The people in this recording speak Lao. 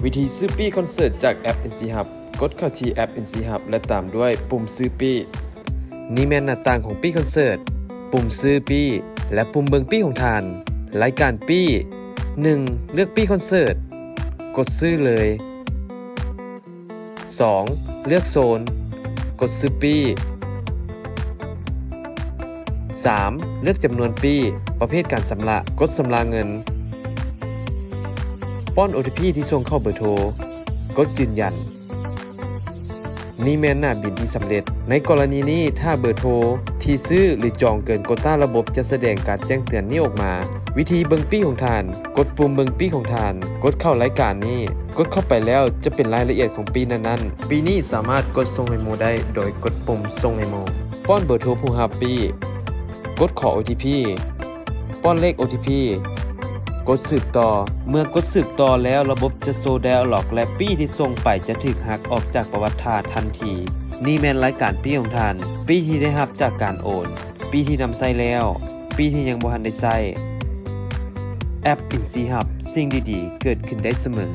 ວິທີຊື້ປີ້ຄອນເສີດຈາກແອັບ ເອັນຊີ ຮັບ. ກົດເຂົ້າທີ່ແອັບ ເອັນຊີ ຮັບ ແລະ ຕາມດ້ວຍປຸ່ມຊື້ປີ້. ນີ້ແມ່ນໜ້າຕ່າງຂອງປີ້ຄອນເສີດ. ປຸ່ມຊື້ປີ້ ແລະ ປຸ່ມເບິ່ງປີ້ຂອງທ່ານ. ລາຍການປີ້. ໜຶ່ງ ເລືອກປີ້ຄອນເສີດ. ກົດຊື້ເລີຍ. ສອງ ເລືອກໂຊນ. ກົດຊື້ປີ້. ສາມ ເລືອກຈຳນວນປີ້, ປະເພດການຊຳລະ, ກົດຊຳລະເງິນ. ປ້ອນໂອທີພີທີ່ສົ່ງເຂົ້າເບີໂທ. ກົດຢືນຢັນ. ນີ້ແມ່ນໜ້າບິນທີ່ສຳເລັດ. ໃນກໍລະນີນີ້, ຖ້າເບີໂທທີ່ຊື້ ຫຼື ຈອງເກີນໂກຕ້າ, ລະບົບຈະສະແດງການແຈ້ງເຕືອນນີ້ອອກມາ. ວິທີເບິ່ງປີ້ຂອງທ່ານ. ກົດປຸ່ມເບິ່ງປີ້ຂອງທ່ານ. ກົດເຂົ້າລາຍການນີ້. ກົດເຂົ້າໄປແລ້ວຈະເປັນລາຍລະອຽດຂອງປີ້ນັ້ນໆ. ປີ້ນີ້ສາມາດກົດສົ່ງໃຫ້ໝູ່ໄດ້ ໂດຍກົດປຸ່ມສົ່ງໃຫ້ໝູ່. ປ້ອນເບີໂທຜູ້ຮັບປີ້. ກົດຂໍໂອທີພີ. ປ້ອນເລກໂອທີພີ. ກົດສືບຕໍ່. ເມື່ອກົດສືບຕໍ່ແລ້ວ, ລະບົບຈະໂຊໄດອາລັອກ ແລະ ປີ້ທີ່ສົ່ງໄປຈະຖືກຫັກອອກຈາກປະຫວັດທ່ານທັນທີ. ນີ້ແມ່ນລາຍການປີ້ຂອງທ່ານ. ປີ້ທີ່ໄດ້ຮັບຈາກການໂອນ. ປີ້ທີ່ນຳໃຊ້ແລ້ວ. ປີ້ທີ່ຍັງບໍ່ທັນໄດ້ໃຊ້. ແອັບ ເອັນຊີ ຮັບ, ສິ່ງດີໆເກີດຂຶ້ນໄດ້ສະເໝີ.